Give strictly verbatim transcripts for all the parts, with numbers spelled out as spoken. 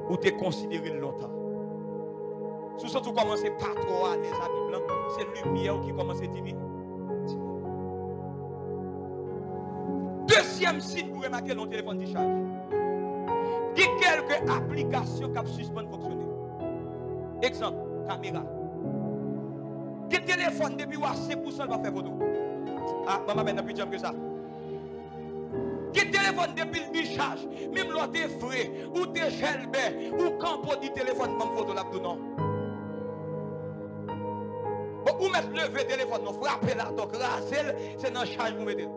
Ou te konsidere l lontan. Si w santi w kòmanse pa twò alèz a Bib lan, se limyè w ki kòmanse diminye. Dezyèm siy pou remake lè yon telefòn dichaj. Gen kèlke aplikasyon k ap sispann fonksyone. Egzanp, kamera. Gen telefòn depi w a senk pousan l p ap fè foto. Ah, ban m apèn nan pi djanm ke sa. Gen telefòn depi l dichaj, menm lè w te fre, ou te jèlbè, ou kanpe w di telefòn ban m foto l ap di w non. Bon, ou mèt leve telefòn nan, frape l atò, kraze l, se nan chaj pou mete l.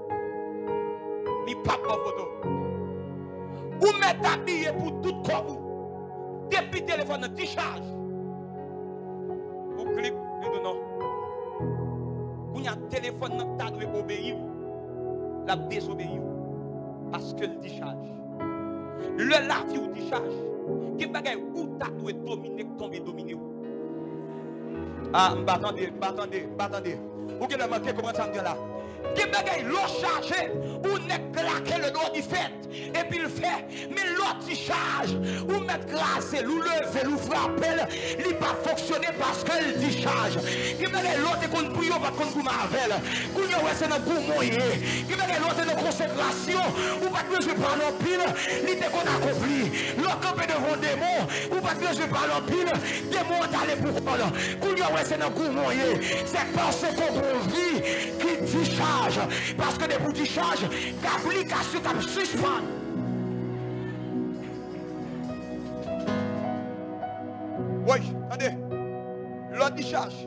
Li p ap ba w foto. Ou mèt abiye pou tout kòb ou. Depi telefòn nan dichaj, ou klik, li di w non. Kounye a, telefòn nan ta dwe obeyi w, l ap dezobeyi w. Paske l dichaj. Lè lavi w dichaj, gen bagay ou ta dwe domine k tonbe domine w. Ah, m pa tande, m pa tande, m pa tande. Ou genlè manke konprann sa m di la. Gen bagay lè w chaje, ou nèk klake le dwa di fèt, epi l fè, men lè w dichaj, ou mèt kraze l, ou leve l, ou frape l, li p ap fonksyone paske l dichaj. Gen bagay lè w te konn priye, w pa t konn goumen avè l. Kounye a, w wè se nan goumen w ye. Gen bagay lè w te nan konsekrasyon, ou pa t bezwen pale anpil, li te konn akonpli. Lè w kanpe devan yon demon, ou pa t bezwen pale anpil, demon an t ale pou kò l. Kounye a, w wè se nan goumen w ye. Se paske w gon vi ki dichaj. Paske depi w dichaj, gen aplikasyon k ap sispann. Woy, tande. Lè w dichaj,